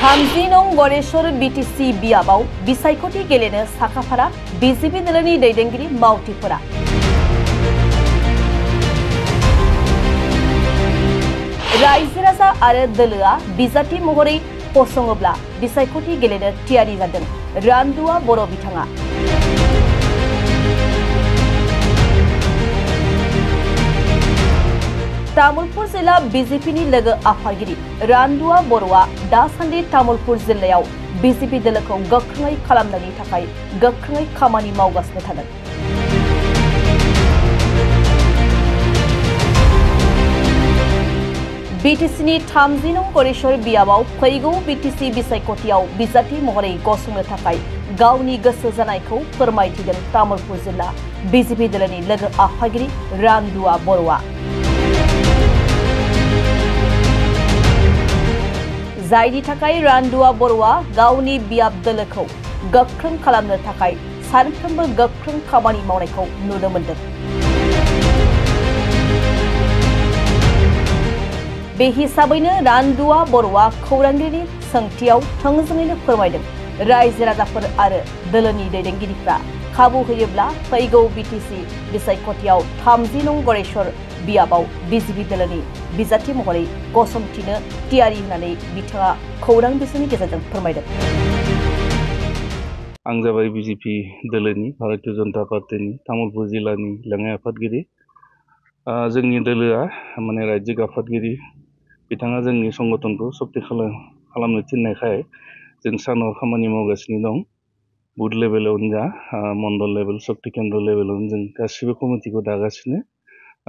थामजि नं गरेश्वर बीटीसी बियाबाव बिसायख'थि गेलेनो साखाफारा बीजेपी दोलोनि दैदेनगिरि मावथिफोरा। रायजो राजा आरो दोलोआ बिजाथि महरै फसङोब्ला बिसायख'थि गेलेनो थियारि जादों रानदुवा बर' बिथाङा। तामुलपुर जिल्ला बीजेपीनि लोगो आफादगिरि रानदुवा बर'आ दासान्दि तामुलपुर जिल्लायाव बीजेपी दोलोखौ गोख्रोङै खालामनायनि थाखाय गोख्रोङै खामानि मावगासिनो थादों। बीटीसीनि 30 नं गरेश्वर बियाबाव फैगौ बीटीसी बिसायख'थियाव बिजाथि महरै गसंनो थाखाय गावनि गोसो जानायखौ फोरमायथिदों तामुलपुर जिल्ला बीजेपी दोलोनि लोगो आफादगिरि रानदुवा बर'आ। जायनि थाखाय रानदुवा बर'आ गावनि बियाब दोलोखौ गोख्रों खालामनो थाखाय सानफ्रोमबो गोख्रों खामानि मावनायखौ नुनो मोन्दों। बे हिसाबैनो रानदुवा बर'आ खौरांगिरिनि सोंथियाव थोंजोङैनो फोरमायदों रायजो राजाफोर आरो दोलोनि दैदेनगिरिफ्रा खाबु होयोब्ला फैगौ बीटीसी बिसायख'थियाव 30 नं गरेश्वर बियाबाव बीजेपी दोलोनि बिजाथि महरै गसंथिनो थियारि होननानै बिथाङा खौरां बिजोंनि गेजेरजों फोरमायदों। आं जाबाय बीजेपी दोलोनि भारतीय जनता पार्टीनि तामुलपुर जिल्लानि लेङाइ आफादगिरि। जोंनि दोलोआ माने रायजो आफादगिरि बिथाङा जोंनि संगठनखौ सक्ति खालामनो थिननायखाय जों सानाव खामानि मावगासिनो दं। बुथ लेभेलावनो जा मण्डल लेभेल सक्ति केन्द्र लेभेलावनो जों गासिबो कमिटिखौ दागासिनो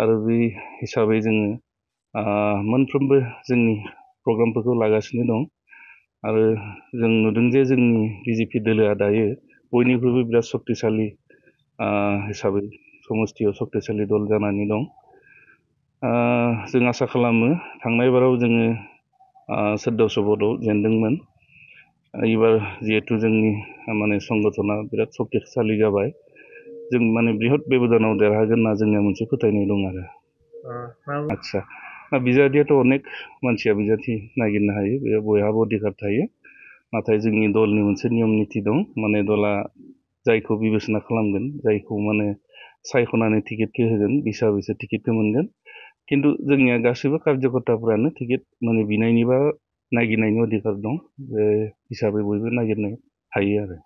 आरो बे हिसाबै जोङो मोनफ्रोमबो जोंनि प्रग्रामफोरखौ लागासिनो दं आरो जों नुदों जे जोंनि बीजेपी दोलोआ दायो बयनिख्रुइबो बिराद सक्तिशालि हिसाबै समस्थियाव सक्तिशालि दल जानानै दं। जों आसा खालामो थांनाय बाराव जोङो 1400 भटआव जेनदोंमोन। एबार जिहेतु जोंनि माने संगठना बिराद सक्तिशालि जाबाय जों माने बृहत बेबदानाव देरहागोन होनना जोंनिया मोनसे फोथायनाय दं आरो। आच्छा बिजाथियाथ' अनेक मानसिया बिजाथि नागिरनो हायो बे बयहाबो अधिकार थायो नाथाय जोंनि दलनि मोनसे नियम निति दं माने दला जायखौ बिबेचना खालामगोन जायखौ माने सायख'नानै टिकेटखौ होगोन हिसाबैसो टिकेटखौ मोनगोन किन्तु जोंनिया गासैबो कार्यकर्ताफोरानो टिकेट माने बिनायनि बा नागिरनायनि अधिकार दं बे हिसाबै बयबो नागिरनो हायो आरो।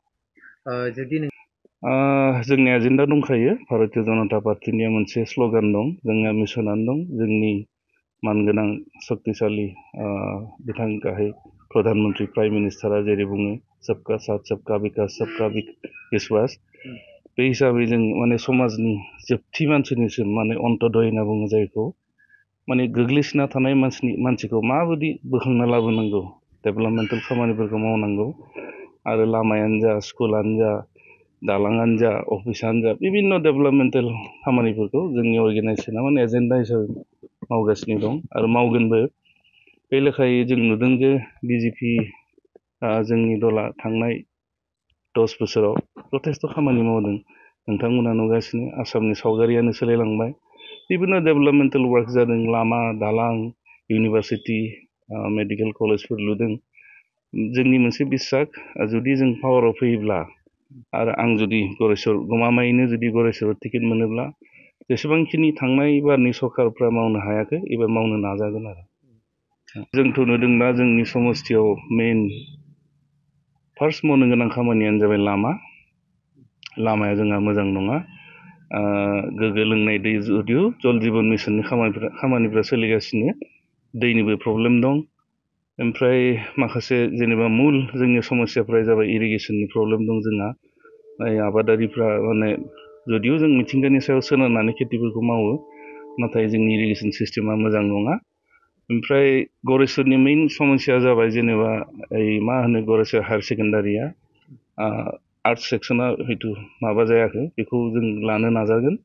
जोंनि एजेन्डा दंखायो भारतीय जनता पार्टीनिया मोनसे स्ल'गान दं जोंनिया मिसनानो दं जोंनि मानगोनां सक्तिशालि बिथां गाहाय प्रधान मन्त्रि प्राइम मिनिस्टारा जेरै बुङो सबका साथ सबका विकास सबका विश्वास बे हिसाबै जों माने समाजनि जोबथि मानसिनिसिम माने अन्त्योदय होनना बुङो जायखौ माने गोग्लैसोना थानाय मानसिखौ माबायदि बोखांना लाबोनांगौ डेभेलपमेन्टेल खामानिफोरखौ मावनांगौ आरो लामायानो जा स्कुलानो जा दालाङानो जा अफिसानो जा बिभिन्न डेभेलपमेन्टेल खामानिफोरखौ जोंनि अर्गेनाइजेसना माने एजेन्डा हिसाबै मावगासिनो दं आरो मावगोनबो। बे लेखायै जों नुदों जे बीजेपी जोंनि दला थांनाय 10 बोसोराव जथेस्थ' खामानि मावदों नोंथांमोना नुगासिनो आसामनि सावगारियानो सोलायलांबाय बिभिन्न डेभेलपमेन्टेल वार्क जादों लामा दालां इउनिभार्सिटि मेडिकेल कलेजफोर लुदों। जोंनि मोनसे बिसास जुदि जों पावाराव फैयोब्ला आरो आं जुदि गरेश्वर गमामायैनो जुदि गरेश्वर टिकेट मोनोब्ला जेसेबांखिनि थांनाय बारनि सरकारफ्रा मावनो हायाखै एबार मावनो नाजागोन आरो। जोंथ' नुदोंना जोंनि समस्थियाव मेइन फार्स्ट मावनो गोनां खामानियानो जाबाय लामाया जोंहा मोजां नङा। गोग्गो लोंनाय दै जुदिও जल जीवन मिशननि खामानिफ्रा सोलिगासिनो दैनिबो प्रब्लेम दं ओमफ्राय माखासे जेनेबा मुल जोंनि समस्याफ्रा जाबाय इरिगेसननि प्रब्लेम दं जोंहा आबादारिफ्रा माने जुदिও जों मिथिंगानि सायाव सोनारनानै खेथिफोरखौ मावो नाथाय जोंनि इरिगेसन सिस्टेमा मोजां नङा। ओमफ्राय गरेश्वरनि मेइन समस्या जाबाय जेनेबा मा होनो गरेश्वर हायार सेकेन्डारिया आर्ट्स सेक्सना हयथ' माबा जायाखै बेखौ जों लानो नाजागोन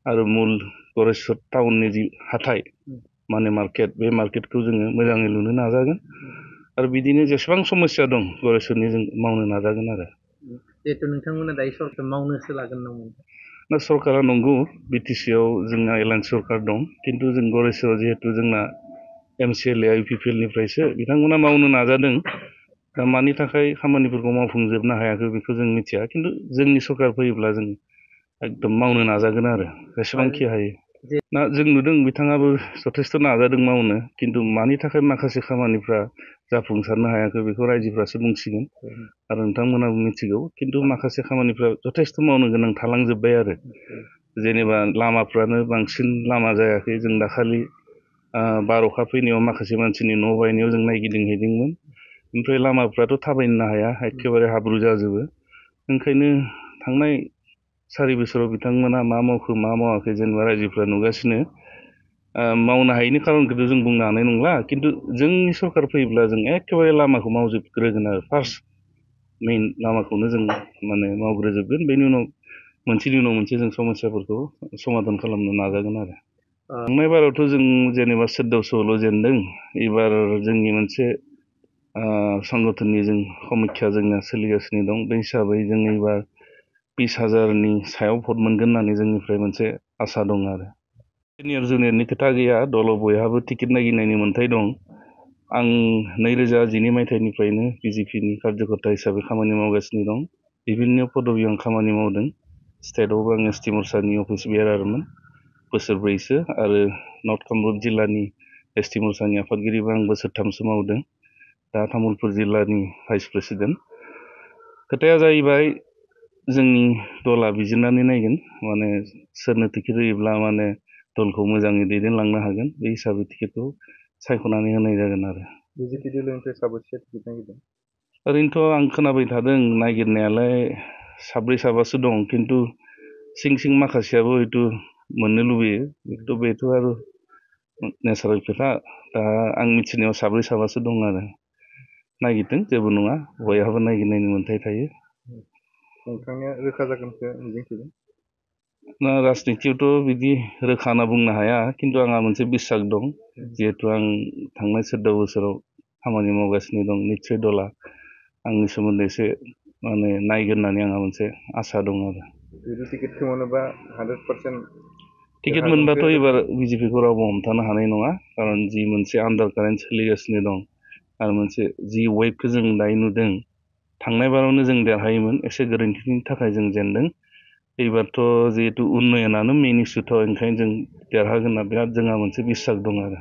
आरो मुल गरेश्वर टाउननि जि हाथाय माने मार्केट बे मार्केटखौ जोङो मोजाङै लुनो नाजागोन आरो बिदिनो जेसेबां समस्या दं गरेश्वरनि जों मावनो नाजागोन आरो। जिहेतु नोंथांमोना दायो सरकार मावनोसो लागोन नामा? ना सरकारा नंगौ बिटिसिआव जोंना एलायन्स सरकार दं किन्तु जों गरेश्वराव जिहेतु जोंना MCLA IPPL निफ्रायसो बिथांमोना मावनो नाजादों दा मानि थाखाय खामानिफोरखौ मावफुंजोबनो हायाखै बेखौ जों मिथिया खिन्थु जोंनि सरकार फैयोब्ला जों एकदम मावनो नाजागोन आरो जेसेबांखि हायो ना जों नुदों बिथाङाबो जथेस्थ' नाजादों मावनो खिन्थु मानि थाखाय माखासे खामानिफ्रा जाफुंसारनो हायाखै बेखौ रायजोफ्रासो बुंसिगोन आरो नोंथांमोनाबो मिथिगौ खिन्थु माखासे खामानिफ्रा जथेस्थ' मावनो गोनां थालांजोब्बाय आरो जेनेबा लामाफ्रानो बांसिन लामा जायाखै जों दाखालि बार अखा फैनायाव माखासे मानसिनि न' बायनायाव जों नायगिदिंहैदोंमोन ओमफ्राय लामाफ्राथ' थाबायनो हाया एखेबारे हाब्रु जाजोबो ओंखायनो थांनाय 4 बोसोराव बिथांमोना मा मावखो मा मावाखै जेनेबा रायजोफ्रा नुगासिनो मावनो हायैनि खारनखौथ' जों बुंनो हानाय नंला खिन्थु जोंनि सरकार फैयोब्ला जों एखेबारे लामाखौ मावजोबग्रोगोन आरो फार्स्ट मेइन लामाखौनो जों माने मावग्रोजोबगोन बेनि उनाव मोनसेनि उनाव मोनसे जों समस्याफोरखौ समाधान खालामनो नाजागोन आरो थांनाय बारावथ' जों जेनेबा 1400ल' जेनदों एबार जोंनि मोनसे संगठननि जों समिक्षा जोंना सोलिगासिनो दं बे हिसाबै जों एबार 20,000नि सायाव भट मोनगोन होननानै जोंनिफ्राय मोनसे आसा दं आरो सिनियर जुनियरनि खोथा गैया दलाव बयहाबो टिकेट नागिरनायनि मोन्थाय दं आं 2012 मायथाइनिफ्रायनो बिजेपिनि कार्यकर्ता हिसाबै खामानि मावगासिनो दं बिभिन्न पदबियाव आं खामानि मावदों स्टेटआवबो आङो एसटि मोर्चानि अफिस बेयारारमोन बोसोरब्रैसो आरो नर्थ कामरुप जिल्लानि एसटि मोर्चानि आफादगिरिबो आं बोसोरथामसो मावदों दा तामुलपुर जिल्लानि भाइस प्रेसिडेन्ट खोथाया जाहैबाय जोंनि दला बिजिरनानै नायगोन माने सोरनो टिकेट होयोब्ला माने दलखौ मोजाङै दैदेनलांनो हागोन बे हिसाबै टिकेटखौ सायख'नानै होनाय जागोन आरो बिजेपि दोलोनिफ्राय साबैसे टिकेट नागिरदों ओरैनोथ' आं खोनाबाय थादों नागिरनायालाय 7-8 दं खिन्थु सिं सिं माखासेयाबो हयथ' मोननो लुबैयो खिन्थु बेथ' आरो नेचारेल खोथा दा आं मिथिनायाव 7-8 दं आरो नागिरदों जेबो नङा बयहाबो नागिरनायनि मोन्थाय थायो नोंथांनिया रोखा जागोनखौ मिजिंथिदों राजनितियावथ' बिदि रोखा होनना बुंनो हाया खिन्थु आंहा मोनसे बिसास दं जिहेथु आं थांनाय 14 बोसोराव खामानि मावगासिनो दं निस्सय दला आंनि सोमोन्दै एसे माने नायगोन होननानै आंहा मोनसे आसा दं आरो जुदि टिकेटखौ मोनोबा 100% टिकेट मोनबाथ' एबार बिजेपिखौ रावबो हमथानो हानाय नङा खारन जि मोनसे आन्दार कारेन्ट सोलिगासिनो दं आरो मोनसे जि वेभखौ जों दायो नुदों थांनाय बारावनो जों देरहायोमोन एसे गोरोन्थिनि थाखाय जों जेनदों एबारथ' जिहेतु उन्नयनानो मेइन इस्युथ' ओंखायनो जों देरहागोन होनना बिराद जोंहा मोनसे बिसास दं आरो